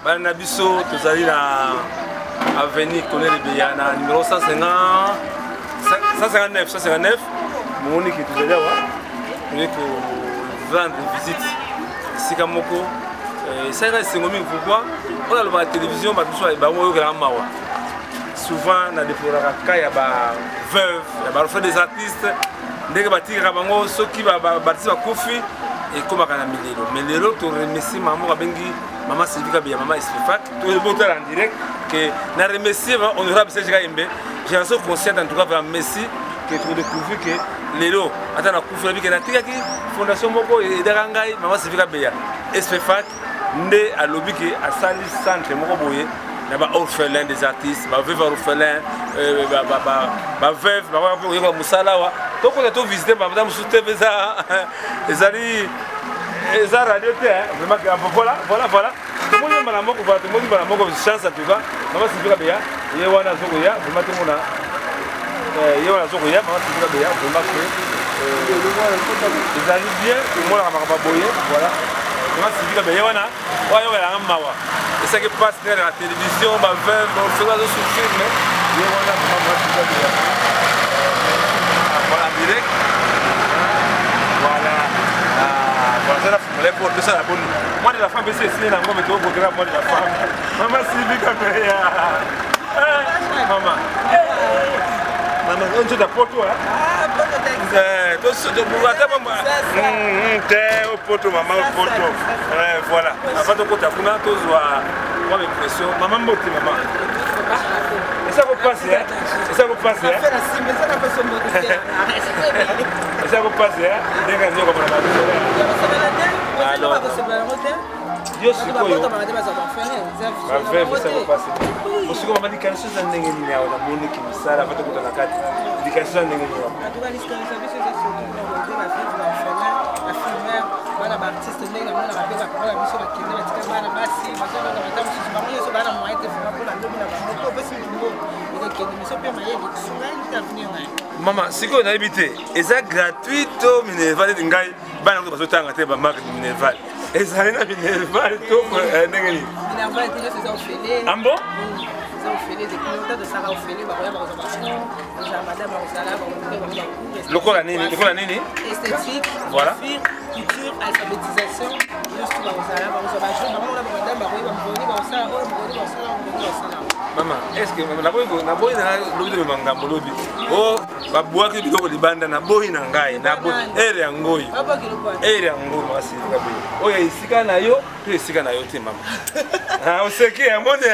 Bana na biso tozali na avenue Colonel Beya na numéro 150 159 159 momoni ke tozali awa toyei ko rendre visite esika moko eh, esalaka esengo mingi pourquoi oyo alobaka télévision bato mosusu bango oyokelaka mawa. Souvent na deploraka cas ya ba veuve ya ba orphelins des artistes, ndenge batikaka bango soki baartiste bakufi, ekomaka na milelo. Mais lelo toremercie mama moko abengi mama Sylvie Kabeya, mama Espefac. Tobotala en direct que na remercie honorable Serge Kayembe, génération consciente. En tout cas vraiment merci que todécouvrir que lelo ata nakufi nabi ke natikaki fondation moko edaka ngai. Mama Sylvie Kabeya Espefac nde alobi ke asali centre moko boye na baorphelin des artistes, baveuve orphelin, baveuve bakoya mpe koyekola mosala awa. Tokota tovisite bamada mosusu te mpe eza ezali eza radio te vraiment. Voilà, voilà, voilà, tomoni mbala moko, voilà, tomoni mbala moko chance. En tout cas mama Sylvie Kabeya ye wana azokoya vraiment, tomona ye wana azokoya, mama Sylvie Kabeya. Vraiment que ezali bien tomonaka makambo boye. Voilà, mama Sylvie Kabeya ye wana oyo ayokelanga mawa, esaki mpasi ndenge na télévision baveuve soki azosouffrir, mais ye wana vraiment mama Sylvie Kabeya. Voilà, en direct, voilà. Voilà, ça la pour tout ça la bonne moi de la femme esi esili nango, mais tokokotela moi de la femme, mama Sylvie Kabeya. Mama, mama, oyo nzoto ya poto ata te opoto, mama opoto. Voilà, avant tokota kuna tozwa mwa impression. Mama, mbote mama, eza kopasi, eza kopasi, eza kopasi ndenge azokomona. Alors yo sikoyo baveuve, eza kopasi osikoyo. Mama, likanisi eza ndenge nini awa? Namoniki mosala ava tokota na kati, likanisi eza ndenge nini awa? En tout cas, likanisi biso eza surtout mpona koaider baveuve, baorphelin, bafille-mère, bana baartiste. Ndenge namonaka mpe bapapa na biso bakende batika bana basi bazolonga bata mosusu, bango nyonso bana moyen te vraiment mpona lobi na bango. To opesi mbongo ekokende miso mpe mayele kosunga ye te avenir na ye. Mama, sikoyo nayebi te, eza gratuit to minerval? Neti ngai bana kutu bazotanga te, bamarke minerval ezali na minerval to ndenge nini? Minerval te, nyonso eza ofele. Ambo eza ofele depuis longtemps, tosaka ofele. Bakoya bakozwa bacours, kozala madame akozala bakomoke bango bacours. Lokola nini, lokola nini? Esthétique. Voilà. Coiffure, couture, alphabétisation, nyonso bakozala, bakozwa bajour bango wana. Bamadame bakoyeba mokoni bakosala oyo, mokoni bakosala oyo, mokoni bakosala. Mama, est ce que naboyi na lobi tobema ngambo lobi o babwaki biloko libanda? Naboyi na ngai ere yango oyo, ere yango makasi kabe oyo esika na yo to esika na yo te. Mama, oseki yamoni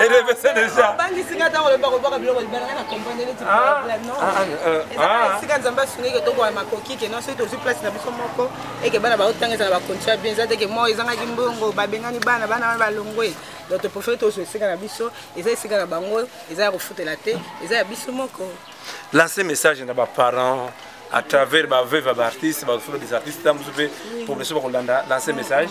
erevese déjà. Obangisinga ntango olobi bakobwaka biloko libanda, ngai na comprendre neti non, ezaka esika Nzambe asungaki tokoya makoki ke non, soki tozwi place na biso moko eke bana baotanga ezala bacontinue bien. Eza teke mo ezangaki mbongo, babengani bana, bana wana balongwe. Donc topréféré tozwa esika na biso, eza esika na bango, eza ya kofutela te, eza ya biso moko. Lancer message na baparents à travers baveuve ya baartiste, bafolo des artistes, ntango mosusu mpe population bakolanda, lancer message.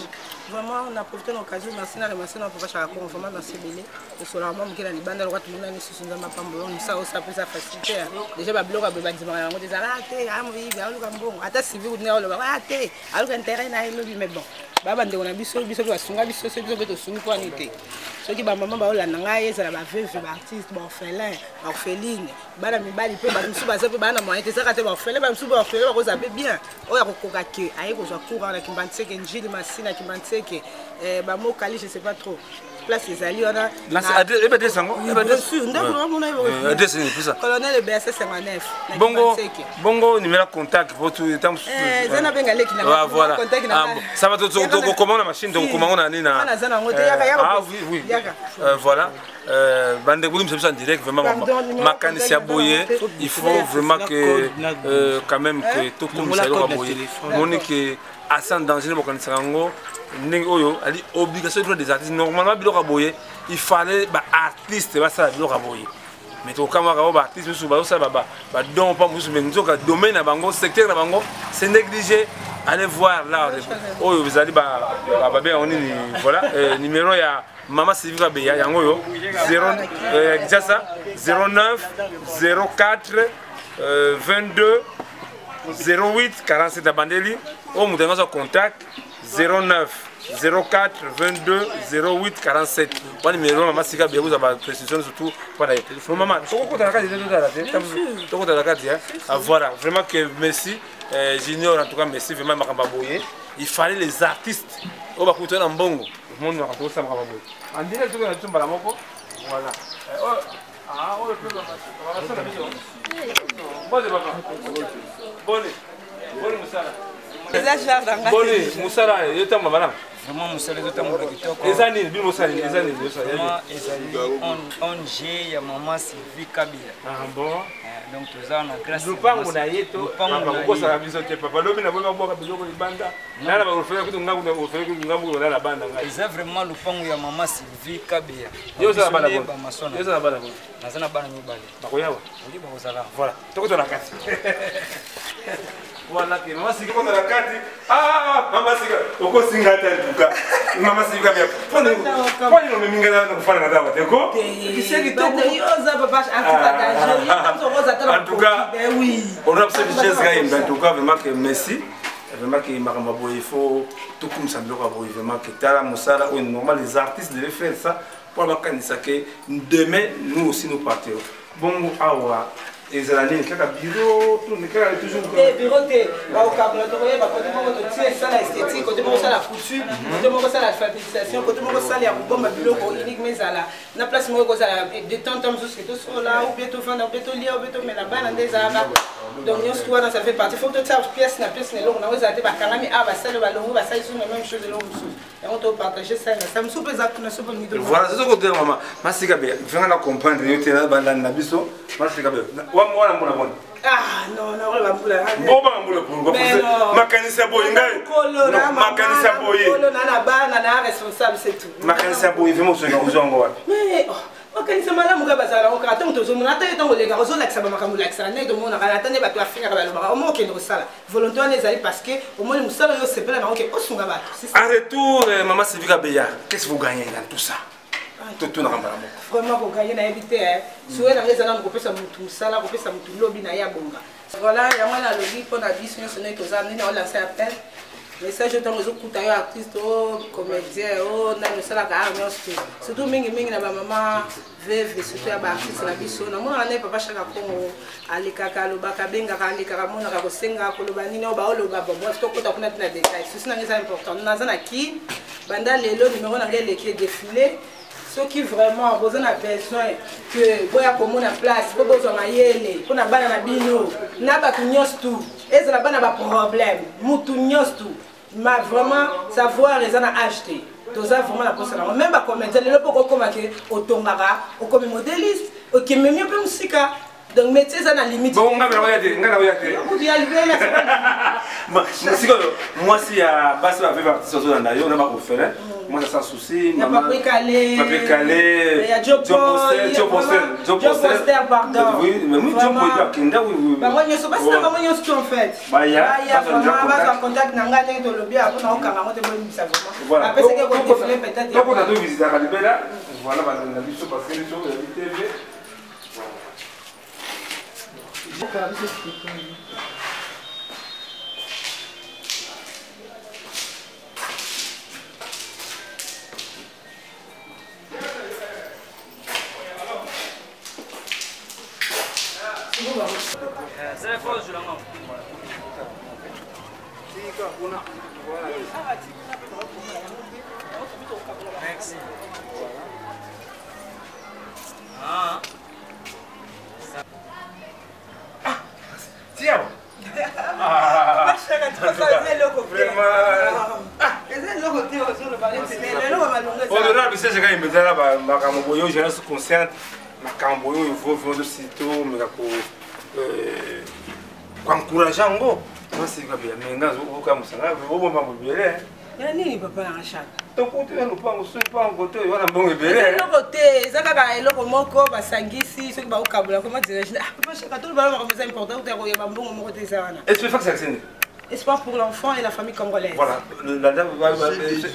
Vraiment na profité na occasion, merci na remercier na papa Chaka Kongo. Vraiment merci ebele. Tosolaka mwa moke na libanda lokwa tomonani lisusu. Nzambe apambola mosala osala mpe eza facilité. Déjà babiloko ya boye bandimaka yango te, ezala te amoyibi aluka mbongo, ata Sylvie kutu ndenge aloba a te aluka intérêt na ye lobi. Mais bon, baa bandeko na biso, biso mpe basunga biso, soki biso mpe tosungi mpo ani te. Soki bamama baolanda ngai, ezala baveuve, baartiste, baorphelin, baorpheline, bana mibali mpe bato mosusu baza mpe baa na moyen te, ezaka te baorphelin, bamosusu baorphelin bakozala mpe bien. Oyo akokoka ke aye kozwa cours wana Kimbanseke, Njili, Masina, Kimbanseke, bamokali, je sais pas trop place ezali wana. Adresse yango? Ndeko. Colonel BC 59. Bongo bongo numéro contact po eza nabenga leki. Na voilà, ça va, tokokoma na machine, tokokoma ngo na nini na naza nango te, yaka, yaka. Ah oui, voilà, bandeko bolimisa biso en direct. Vraiment makanisi ya boye, il faut vraiment que quand même que tokomisa eloko ya boye. Moni ke asa en danger, bokanisaka yango ndenge oyo ali obligation droit des artistes. Normalement biloko ya boye, il fallait baartiste basala biloko ya boye, mais tokamwaka oyo baartiste mosusu bazosala badon pa mosusu, mais nzoka domaine na bango, secteur na bango, c'est négligé. Allez voir là oyo ezali babengango nini. Voilà, numéro ya mama Sylvie Kabeya yango oyo, Kinshasa, 09 04 22 08 47. Abandeli oyo moto yango aza contact 09. 04 22 08 47 wana numéro mama sika biya kozwa baprécision surtout mpona ye mama tokokota na kati te totala te tokota na kati voilà vraiment que merci euh, junior en tout cas merci vraiment makambo ya boye il fallait les artistes oyo bakuta na mbongo omoni makambo tosala makambo boye andile toki na biso mbala moko voilà euh, oyo mpe bakasala biso mbote papa boni boni mosala boni mosala ezotambola malamu vraiment mosala ezotambola kitoko eza nini bino mosala eza nini ezali ong ya mama sylvie kabila ah bon eh, donc toza na grâce lupango na ye to kokosaka biso te papa lobi na boyi babwaka biloko libanda nana baofele kutu ngambu ofele kutu ngambu na bana ngai eza vraiment lupango ya mama sylvie kabila yo oza na bana boni yo oza na bana boni naza na bana mibale bakoyawa oki bakozala voilà tokota na kati wana ke mama sika kota na kati ah mama sika okosinga ata ntuka mama sika bia poni omemi ngai na kofanda na tawa te ko en tout cas honorable chef Jesse Gayembe en tout cas vraiment que merci vraiment que makambo ya boye il faut tokumisa biloko ya boye vraiment que tala mosala oyo normal les artistes devaient faire ça mpo bakanisa ke demain nous aussi nous partirons bongo awa ezala nini kaka bureau kaka toujours te bureau te bakokabola tokoyeba kote moko totie sala esthétique kote moko sala couture kote moko sala alphabétisation kote moko sala ya kobomba biloko uniquement ezala na place moko ekozala détente mosusu ke tosola ou bien tovanda ou bien tolia ou bien tomela bana nde ezalaka donc nyonso tu wana ça fait partie faut totia pièce na pièce na eloko nango ezala te bakangami awa basali balongo basali sur na même chose eloko mosusu yango topartage sala na sala mosusu mpe eza kuna soki olingi voilà soki otela mama masika be venga na comprendre yo te balandi na biso masika be wana mbula boni Ah, non, non, ba mbula. Bon ba mbula pourquoi? Makanisi ya boye ngai. Makanisi ya boye. Kolo na na bana na responsable c'est tout. Makanisi ya boye vraiment soki ozwa ngo wapi? Mais oh, makanisi malamu kaka bazala yango kaka ntango tozomona ata yo ntango olekaka ozolakisa bamakambo olakisaka ndenge tomonaka ata nde bato afingaka balobaka omo okende kosala volonté wana ezali parce que omoni mosala oyo osepela nango ke osunga bato. En retour, euh, maman Sylvie Kabeya, qu'est-ce que vous gagnez dans tout ça? Totunaka mbala moko. Vraiment koganye nayebi te suwe na ngai eza nanu kopesa motu mosala kopesa motu lobi na ye abonga. Voilà yango wana alobi mpo na biso nyonso ndenge toza ndenge naolansa appel message oyo ntango ezokuta yo artiste o comédien o nani osalaka art nyonso te surtout mingimingi na bamama veuve surtout ya baartiste na biso namonaka nde papa shaka kongo alekaka alobaka abengaka alekaka amonaka kosenga koloba nini oyo baoloba bon bref tokota kuna te na détail susi nanga eza important naza na kin banda lelo numero na ngai eleki edefile soki vraiment boza na besoin que boya komona place po bozwa mayele mpo na bana na bino na bato nyonso tu ezala bana baproblème mutu nyonso tu ma vraiment savoir eza na age te toza vraiment na posa nango même bacomédien lelo mpo okokoma ke otongaka okomi modéliste okememi mpe mosika donc métier eza na limite bon nga nakoya te nga nakoya te kutu ya libela sikoyo mwasi ya basi baveve artiste ozolanda yo na baorphelin mwasi sans souci ya papi kale papi kale ya joe joe poster joe poster pardon oui mais oui joe poster akenda oui oui bango nyonso basi na bango nyonso tout en fait baya vraiment bazwa contact na ngai ndenge tolobi apo na okanga yango te boyebisa vraiment apesaki kodefile peut-être tokota tovisitaka libela voilà balanda biso parce que biso oyabi tv. Merci. Ah. Ah, tiens. Honorable Serge Kayembe ezala makambo boye oyo jeunesse consciente makambo oyo vovondo surtout meka ko koencourage yango nasika bia me nga okamwisa nga obomba mobele ya nini papa na shaka tokuti na lopango soki lopango te wana mbongo ebele eloko te eza kaka eloko moko basangisi soki bakokabola koma dirige ah papa shaka tolobala makambo eza important kuta koyeba mbongo moko te eza wana espefax akisende Espoir pour l'enfant et la famille congolaise. Voilà.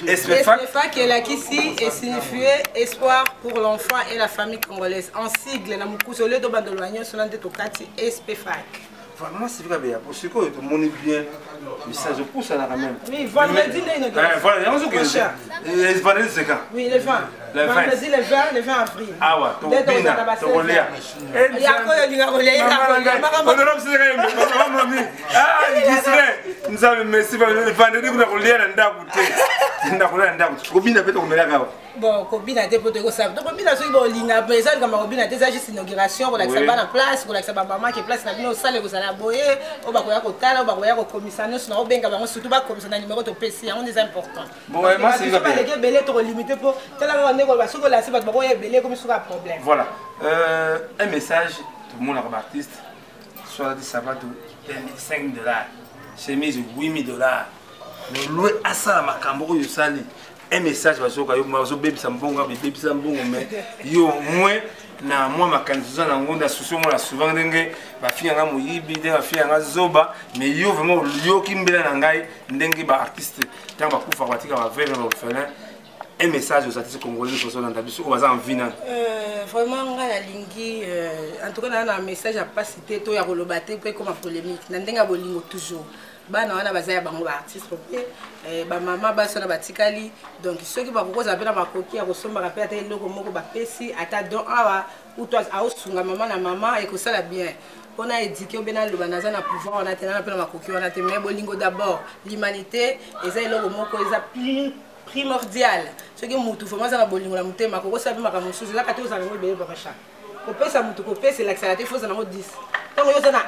SPFAC elakisi esignifie espoir pour l'enfant et la famille congolaise. En sigle, na mokuso, au lieu de bandolo nyonso na nde tokati SPFAC. Vraiment, c'est vrai, mais sikoyo tomoni bien message opusana quand même. Oui, vendredi nde inauguration. Voilà, yango soki vendredi, c'est quand? Oui, le 20. Le 20. Vendredi le 20, le 20 avril. Awa tokobina, tokolia. Yako olinga kolia, yaka kolia makambo. Nzambe, merci. Vendredi kuna kolia na ndako te, ndakolia na ndako, kobina mpe tokomelaka awa. Bon, kobina te, mpo tokosala, tokobina soki bolinga, mais eza likambo ya kobina te, eza juste inauguration, kolakisa bana place, kolakisa bamama ke place na bino osala ekozala boye. Oyo bakoya kotala, oyo bakoya kokomisa nyonso na obenga bango, surtout bakomisa na numero topesi yango nde eza important. Bon, ouais, moi, c'est baleki ebele, tokolimite mpo tala kaka ndenge koloba, soki olasi bato bakoya ebele, ekomi suka ya problème. Voilà, un message tomonaka baartiste soit alati sapato 5 $, chemise 8000 $, mais lwe asala makambo oyo osali. Un message, bazoka yo bazobebisa mbongo, bebebisa mbongo, mais yo moins na mwa makanisi oza nango na susi, omona souvent ndenge bafinganga moyibi, ndenge bafinganga zoba, mais yo vraiment oyoki mbela na ngai ndenge baartiste ntango bakufaka batika baveuve, baorphelin. Un message aux artistes congolais nyonso bazolanda biso, oyo baza en vie nano. Vraiment ngai nalingi, en tout cas naa na message ya mpasi te to ya koloba te mpo ekoma polémique. Na ndenge ya bolingo toujours, bana wana baza ya bango baartiste mpe bamama basi wana batikali. Donc soki bakokozala mpe na makoki ya kosombaka mpe ata eloko moko, bapesi ata don awa uto aosunga mama na mama, ekosala bien. Mpona éduquer obe naloba, naza na pouvoir wana te, nana mpe na makoki wana te, mais bolingo d'abord, l'humanité eza eloko moko eza primordial. Soki mutu vraiment aza na bolingo na motema, kokosala mpe makambo mosusu ezaka te. Ozala yango ebele, papa Chak, kopesa motu, kopesa elakisaka te fo oza nango 10. Ntango yo oza na 1,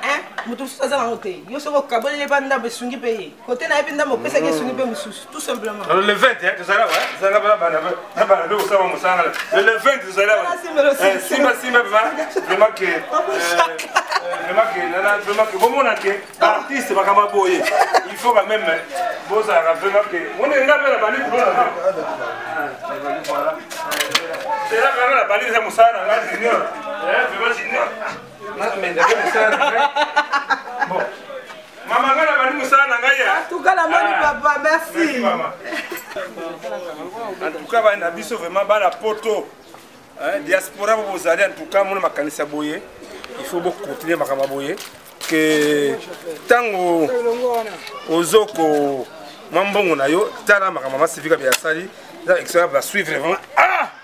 motu mosusu aza nango te. Yo soki okaboleli mpa ndambo, esungi mpe ye kote na ye, mpe ndambo opesaki esungi mpe mosusu, tout simplement. Alors, le 20, hein, tozala wa, tozala bana bana bana bana nde kosala mosala. Le 20 tozala wa. Simba simba vraiment que vraiment que nana, vraiment que bomona ke artiste makambo boye, il faut quand même bozalaka vraiment que moni nga mpe na bandi kulona. Voilà, c'est là quand na bandi eza mosala na nga junior, vraiment junior namendake mosala na ngai. Bon, mama, ngai na bandi mosala na ngai ya En tout cas namoni papa, merci. En tout cas bana na biso vraiment, bana poto, diaspora bo bozali, en tout cas mona makanisi ya boye, il faut bocontinue makambo ya boye ke ntango ozoko mwa mbongo na yo. Tala makambo mama Sylvie Kabeya asali, eza excellent basuivre vraiment.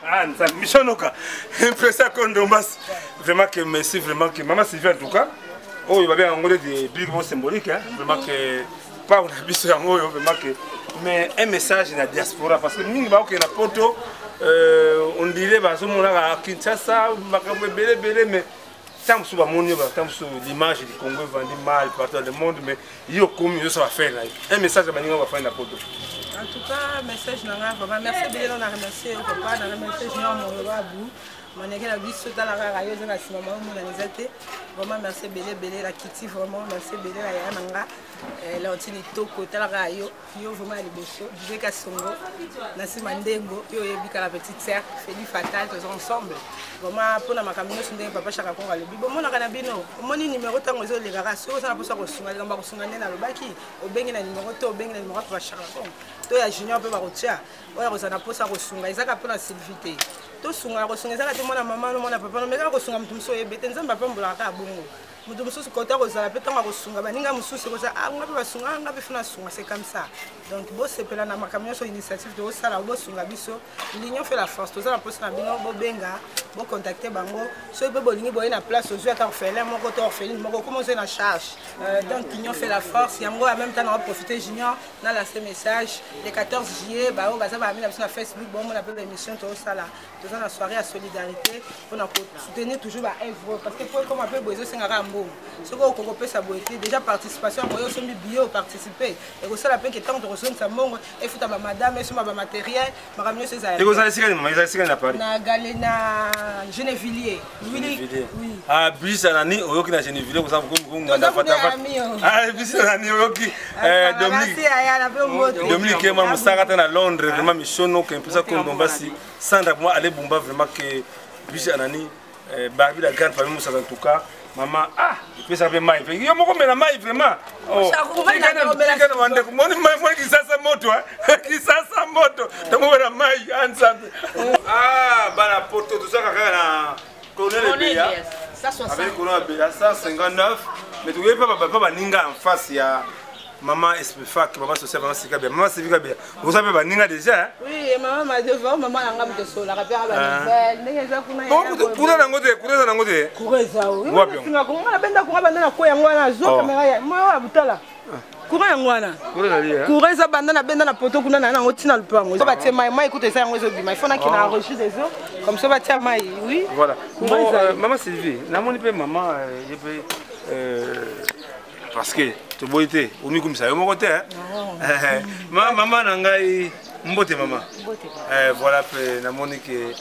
Ah, nzambe, misonoka mpesa kondombasi, vraiment que merci, vraiment que mama Sylvie, en tout cas oyo babengaka yango neti bible mo symbolique, hein, vraiment que pao na biso yango oyo, vraiment que. Mais un message na diaspora, parce que mingi bakokende na poto, on dirait bazomonaka Kinshasa makambo ebele ebele, mais ntango mosusu bamoni yo, ntango mosusu l'image du Congo evandi mal partout dans le monde, mais yo okomi ozosala affaire na yo. Un message ya baninga bafandi na poto. En tout cas, message na nga vraiment, merci ebele. Na remercier yo papa, na remercier Junior Mongolo Abu maneke na biso. Tala kaka yo oza na nsima, maomonana eza te. Vraiment merci ebele ebele na kiti, vraiment merci ebele na yaya na nga Leontine Toko. Tala kaka yo, yo vraiment ya liboso, Djeka Songo na nsima ndengo yo oyebi kaka, petite sœur Feli Fatal, toza ensemble vraiment mpona makambo nyonso. Ndenge papa Chaka Kongo alobi, bomonaka na bino, omoni numero ntango ezolekaka, soki oza na mposa kosunga, likambo ya kosunga nde nalobaki, obengi na numero to obengi na numero ya papa Chaka Kongo to ya Junior mpe bakotia. Oyo akozala na mposa kosunga, ezaka mpona Sylvie te. Tosunga, kosunga ezaka te mwana mama no, mwana papa no, mais kaka kosunga moto mosusu oyebe te. Nzambe apambolaka kaka bongo. Moto mosusu kota kozala mpe ntango akosunga baninga mosusu, ekozala ah, nga mpe basunga nga mpe funa sunga, c'est comme ça. Donc bosepela na makambo nyonso, initiative tozosala, bosunga biso, l'union fait la force. Toza na mposa na bino, bobenga, bocontacte bango. Soki mpe bolingi boye na place, ozwi ata orphelin moko to orpheline moko, koma ozwi na charge. Donc union fait la force yango. En même temps na profiter, Junior, na lancé message le 14 juillet, baoyo baza baami na biso na Facebook, bomona mpe baémission tozosala. Toza na soirée ya solidarité mpona kosoutenir toujours baœuvre, parce que po ekoma mpe boye, ezosengaka ya mbongo. Soki okoki kopesa boye te, déjà participation ya boye, osombi billet, oparticipe, ekosala mpe ke ntango tokozongisa mbongo, efuta bamadame, esomba bamatériel, makambo nyonso ezala. Ekozala esika nini, mama? Ezala esika nini na Paris? Na gale na Gennevilliers, oui. Ah, bisa nani oyoki na Gennevilliers koza nganda fatafat. Ah, bisa nani oyoki Dominique, Dominique Kema mosaka ta na Londres, vraiment mishono ke mpesa kondombasi Sandra moi ale bumba, vraiment que bisa nani Barbie la grande famille Moussa, en tout cas mama, ah, epesaka mpe mai yo moko mela mai vraiment. Bandeko, moni mai, moni Kisasa moto, Kisasa moto, tomomela mai a Nzambe. Ah, bana poto, tozaka kaka na Colonel Ebeya, avec Colonel Ebeya 159. Mais tokoki mpe baninga en face ya mama Espefak, mama social, mama Sika Bia, mama Sika Bia. Vous avez baninga déjà? Oui, mama Madova, mama nanga mtosola kapia ba nouvelle. Ndenge eza kuna. Bon, kuna nango te, kuna nango te. Kuna eza. Wapi? Singa konga na benda kuna banda na ko yango wana zo kamera ya. Moi wa butala. Courant yango wana. Courant eza banda na benda na poto kuna na yango tina lupango. Zo batie mai mai kuta eza yango ezo bima. Il faut na kina enregistrer des eaux comme ça batia mai. Oui. Voilà. Bon, maman Sylvie, namoni pe maman je pe parce que toboyi te omikumisa yo moko te mama na ngai mbote mama. Voilà pe namoni ke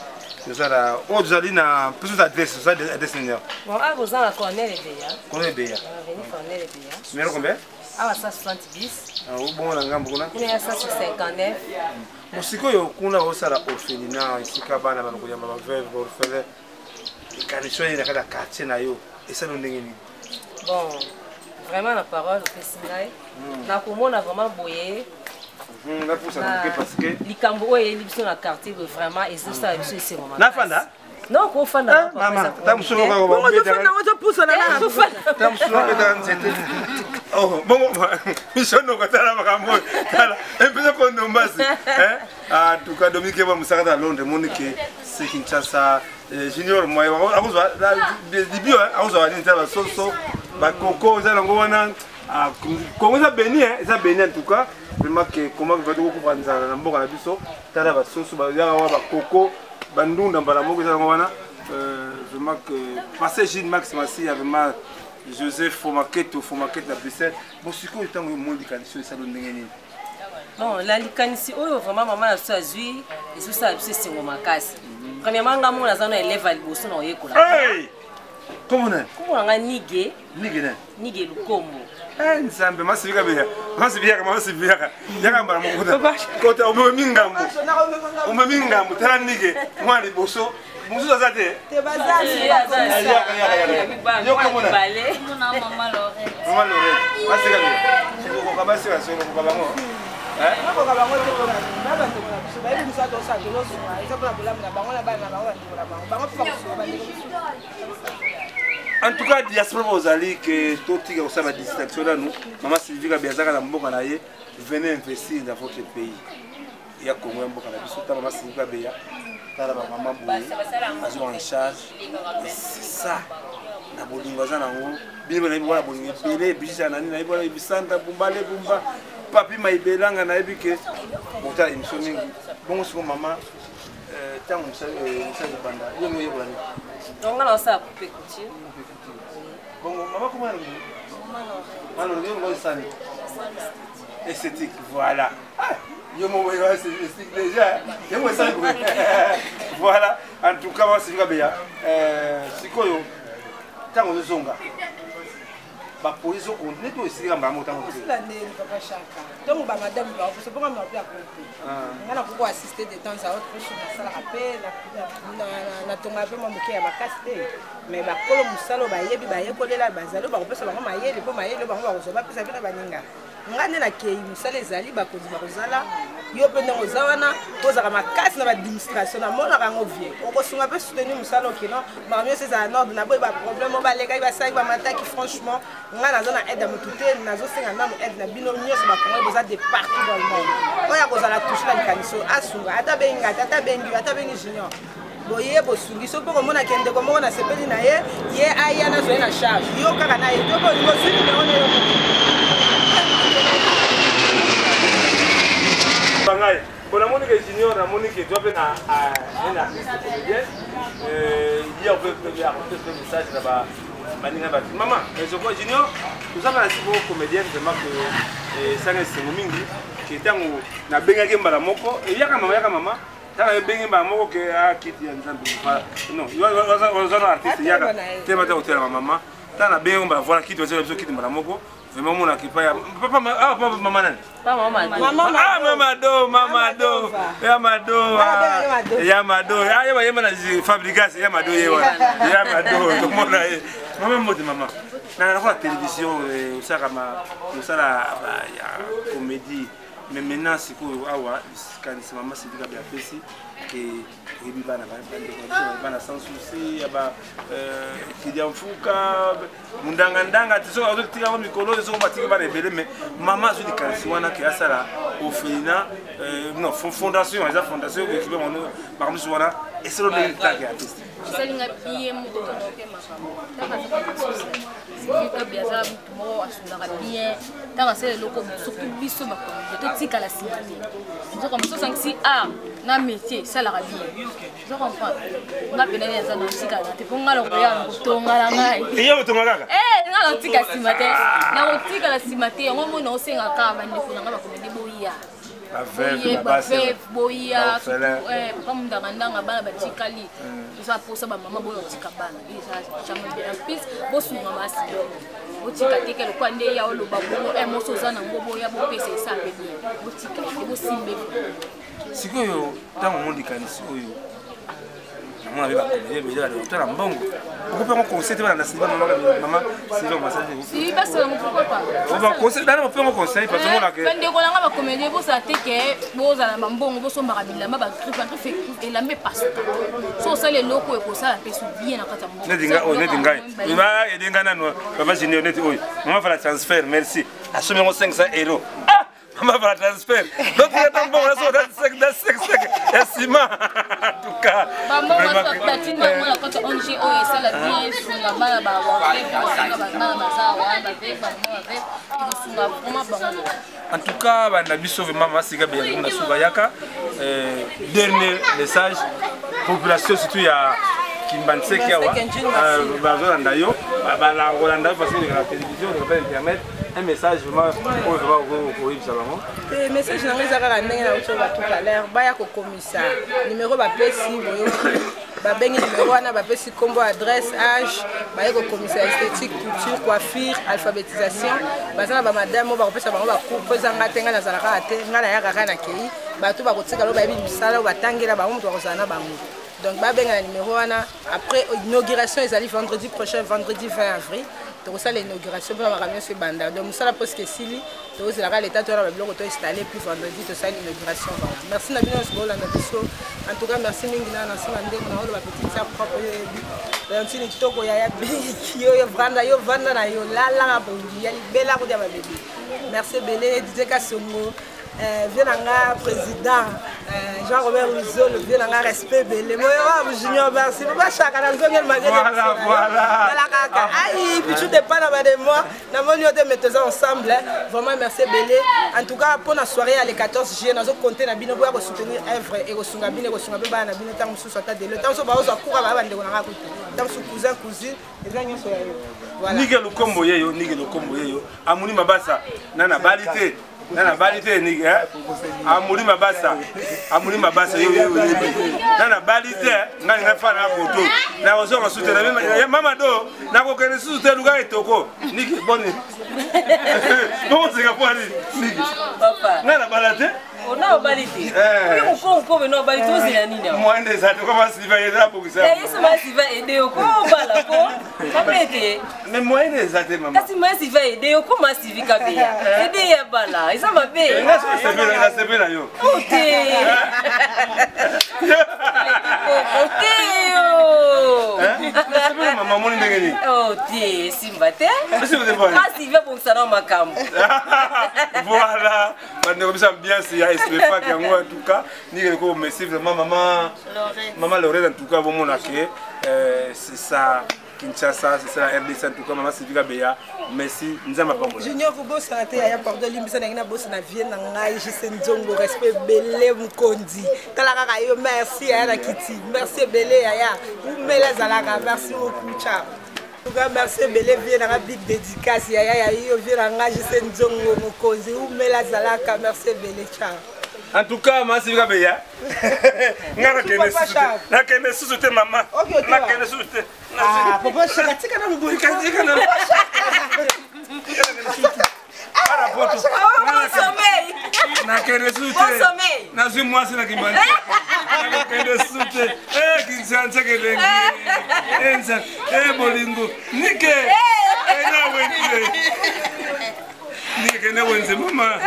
tozala oyo tozali na biso adresse, toza adresse nini? Bon, awa boza na Cornel Ebeya. Cornel Ebeya. Avenue Cornel Ebeya. Numéro combien? Awa 170. Bongo na ngambo kuna? Kuna ya 159. Mosikoyo kuna osala orphelinat esika bana balokoyamba baveuve, orphelin. Ekanisi oyo na kati ya quartier na yo esali ndenge nini? Bon, vraiment na parole opesi ngai nakomona vraiment boye likambo oyo eyeli biso na quartier boye, vraiment ezosala biso esengo. Nafanda? Non, kofanda. Mama, ta mosusu obetaka nzete bongo misonoka. Tala makambo oyo, tala mpeza kondombasi. En tout cas, Dominique Eba mosaka na Londres, moni ke se Kinshasa Junior moye akozwa libio, akozwa nini? Tala basoso, bakoko eza nango wana. Kongo eza béni, eza béni en tout cas. Vraiment ke comment tokokufa nzala na mboka na biso? Tala basoso bayaka wana, bakoko, bandunda mbala moko eza yango wana. Vraiment que passé Gilles Max Massi ya vraiment Joseph Fomaketo, Fomaketo na Bruxelles. Bon, sikoyo ntango yo omoni likanisi oyo, esali ndenge nini? Bon, na likanisi oyo vraiment mama na biso azwi, ezosala biso esengo makasi. Premièrement, nga moko naza na élève ya liboso na koyekola. Kombo nani? Kombo na nga Nige. Nige nani? Nige Lukombo. Nzambe, masibika beya, masibiyaka, masibiyaka yaka mbala moko kota. Omemi ngambo, omemi ngambo. Tala Nige, mwana liboso, mosusu aza te. Yo kombo nani? Mama Lorette. Mama Lorette, basika beya, okoka basika solo, okoka bango. Bakoka bango te na bandeko na biso bayebi mosala tosala, tozosunga, eza mpona bolamu na bango na bana na bango, bandeko na bango, bango mpe bakosunga bandeko mosusu. En tout cas, diaspora bozali ke totika kosala badistraction nanu. Mama Sylvie Kabi azaka na mboka na ye. Venez investir dans votre pays ya Congo, ya mboka na biso. Ta mama Sylvie Kabeya, tala bamama boye azwa en charge. C'est ça na bolingo aza nango. Bino nayebi wana bolingo ebele ebisisa nani, nayebi wana ebisanda bumbale bumba papi maibelanga, nayebi ke botala émission mingi bongo. Siko mama, ntango mosala kobanda, yo mo oyekola nini? Nga na osala coupe couture. Bongo mama, koma mama, yo ngo esani esthétique. Voilà, yo mo esthétique déjà, yo mo esani. Voilà, en tout cas basifika beya. Sikoyo ntango ozozonga, bapolisi okontinue to esilika mbala moko ntango? Osila ndeni, papa Chaka. Ntongo bamadame bakoposa mponga mape ya pompe, nga nakoki koassiste de temps à autre mpo nasalaka mpe, natongaka mpe mwa moke ya makasi te. Mais bakolo mosala oyo bayebi, bayekolela, bazali oyo bakopesa bango mayele, mpo mayele oyo bango bakozwa, bapesa mpe na baninga. Nga nde nakei, mosala ezali, bakonzi bakozala. Yo mpe ndenge oza wana, ozalaka makasi na baadministration, namonaka yango vie, okosunga mpe soutenir mosala. Okeno makambo nyonso ezala na ordre, naboyi baproblème oyo balekaki, basalaki, bamataki. Franchement, nga naza na aide ya motu te, nazosenga nanu aide na bino nyonso bakongoli boza de partout dans le monde. Oyo akozala touche na likanisi oyo, asunga, ata bengi nga te, ata bengi yo, ata bengi Junior, boye bosungi. So mpo komona ke ndeko moko nasepeli na ye, ye aya, nazwa ye na charge, yo kaka na ye to mpe olingi ozwi nimero na yo. Ngai bon, namoni ke Junior, namoni ke toa mpe na un artiste comédien dia mpe message na baninga bato. Mama, je crois Junior toza na siko comédienne. Vraiment ke esanga esengo mingi ke ntango nabengaki mbala moko, eyaka mama, yaka mama. Ntango ebengi mbala moko ke akiti ya Nzambe, non, oza na artiste, yaka te bata kotelama. Mama, ntango nabengi mbala, voilà, kiti bazela biso, kiti mbala moko. Vraiment omonaka epai ya papa mama nani? Ah, mama Do, mama Do, ya Mado, ya Mado, ya yema na Fabrigas, ya Mado, ye wana ya Mado, tomona ye. Mama, mbote mama. Na nakola télévision, osalaka mosala ya comédie. Mais maintenant sikoyo awa likanisi mama Sylvie Kabeya apesi ke toyebi bana bandeko na biso bana sans souci ya ba kidia mfuka mundangandanga ti soki azotika yango mikolo oyo soki batiki bana ebele. Mais mama azwi likanisi wana ke asala orphelinat, non, fondation. Eza fondation ekipe bango makambo mosusu wana esolo ndenge litake ya artiste. Esalinga bien moko tonoke makambo ntango aza Sylvie Kabeya, aza mutu moko asungaka bien. Ntango asala eloko, surtout biso bacomédien totikala nsima te. Ozo comprendre? Osangisi art na métier, esalaka bien. Ozo comprendre? Nga pena ye aza na otikala te, mpo nga lokoya kotonga na ngai. Ye kotonga kaka. Nga nakotika nsima te, nakotikala nsima te. Yango moni naosenga kaka bandeko na nga bacomédien, boya. Baveuve, boya papa mundangandanga, bana batikali, toza posa bamama boya otika bana, eza jamais bien. En plus bosunga masi, botika teke lokwa nde ya oloba bongo moso oza nango, boya bopesa, esa mpe bien. Botika te, bosimbe. Sikoyo ntango omoni likanisi oyo, namona mpe bacomédien ebele balekotala mbongo, okopi yango conseil te balanda Sylvain, mama Sylvain Masasi? Si, basala ngo, pourquoi pas? Conseil dana, opi yango conseil parce que omonake. Bandeko nanga bacomédien, bosala te ke bozala na bambongo, bosombaka bilamba, bagriffe, bagriffe, elamba epasuka. So osala eloko ekosala mpe so bien na kati ya mbongo. Neti ngai oyo, neti ngai ba ede ngai nano, papa Junior, neti oyo mama fala transfert, merci, asombi yango 500 euro. Ah, mama fala transfert, donc ata mbongo naso ata 5 ya nsima, en tout cas. Bambongo batinda yango na kati ya ONG oyo esala bien, esunga bana bana baza wana, baveuve, bamama baveuve, ekosunga vraiment bango. En tout cas, banda biso vraiment masika beyango na suka yaka dernier message, population surtout ya Kimbanseke awa bazolanda yo, bakolanda yo parce que na télévision, na internet. Un message vraiment oyo vraiment koyebisa bango. Te, message nango eza kaka ndenge nauti oyo tout à l'heure: baya kokomisa numero bapesi, boyoki, babengi numero wana, bapesi nkombo, adresse, âge, baye kokomisa esthétique, couture, coiffure, alphabétisation. Baza na bamadame oyo bakopesa bango bacours, mpo eza nga te, ngai nazala kaka te, ngai nayaka kaka nakei. Bato bakotikala oyo bayebi mosala oyo batangela bango, moto bakozala na bango. Donc babenga na numéro wana. Après, inauguration ezali vendredi prochain, vendredi 20 avril, tokosala inauguration mpona makambo nyonso ebanda. Donc mosala presque esili, tokozelaka leta toyana babiloko toinstalle, puis vendredi tosali inauguration. Voilà, merci na bino nyonso bolanda biso. En tout cas, merci mingi na nsima ndenge na oloba petite sœur propre oyo oyebi Leontine kitoko, yaya biki oyo vanda yo, vanda na yo, lalaka pongi ya libela kodia babebe. Merci ebele, DJ Kasongo, vieux na nga président Jean-Robert Luzolo, vieux na nga, respect ebele. Moyo Junior, merci papa Chaka na nzongeli. Voilà. Kaka ai pichu de pana bade moi namoni yo te, mais toza ensemble. Vraiment merci ebele. En tout cas, mpona soirée ya le 14 juillet, nazocompter na bino boya kosoutenir œuvre. Ekosunga bino, ekosunga mpe bana na bino. Ntango mosusu ata delo, ntango mosusu baozwa kuka baya bandeko na nga kutu, ntango mosusu cousin, cousine, eza nyonso ya yo. Voilà. Nike Lukombo yeyo, Nike Lukombo yeyo, amuni mabasa nana bali te, nana bali te. Nike amuli mabasa, amuli mabasa yo yo oyebi nana bali te. Ngai ngai fa na koto nakozonga susu te na mama do, nakokende susu te. Luka etoko Nike boni bokoseka po ani Nike ngai na bala te. Ona obali te, oyo mokongo na obali te, ozela nini awa? Mwande eza te koma Sylvain eza bokisa. Yesu, ma Sylvain aide yo ko obala ko mabe te. Mais moyen eza te, mama. Kasi ma Sylvain aide yo ko, ma Sylvie Kabeya aide ya bala, eza mabe. Nga nasepela yo. O te, o te yo. Nasepela mama, omoni ndenge nini? O te, esimba te. Esimba te, bwana. Ma Sylvie abongisa na makambo. Voilà, bandeko biso, ambiance ya espefak yango. En tout cas, ndenge leko, merci vraiment mama, mama Lorraine. En tout cas, bomona ke c'est ça Kinshasa, c'est ça la RDC. En tout cas, mama Sylvie Kabeya, merci, Nzambe apambola. Junior, kobosana te yaya, pardon, limbisa ndenge nabosana vie na ngai Jise Nzongo, respect ebele, mokonzi, tala kaka yo. Merci yaya na kiti, merci ebele yaya, umela ezalaka. Merci beaucoup, ciao. En tout cas, merci ebele vie nanga, big dédicace yaya ya yo, vie na ngai Jise Nzongo, mokonzi, umela azalaka. Merci ebele, ciao. En tout cas, mama Sylvie Kabeya, nga nakende susu te, nakende susu te mama, nakende susu te. Ah, papa Shaka, tika na boye. Tika na Bon sommeil. Nakende susu Bon te. sommeil. Nazwi mwasi na Kimbanti, nakokende susu te. Kinshasa elengi bolingo nike ena wenze, nike kende wenze mama.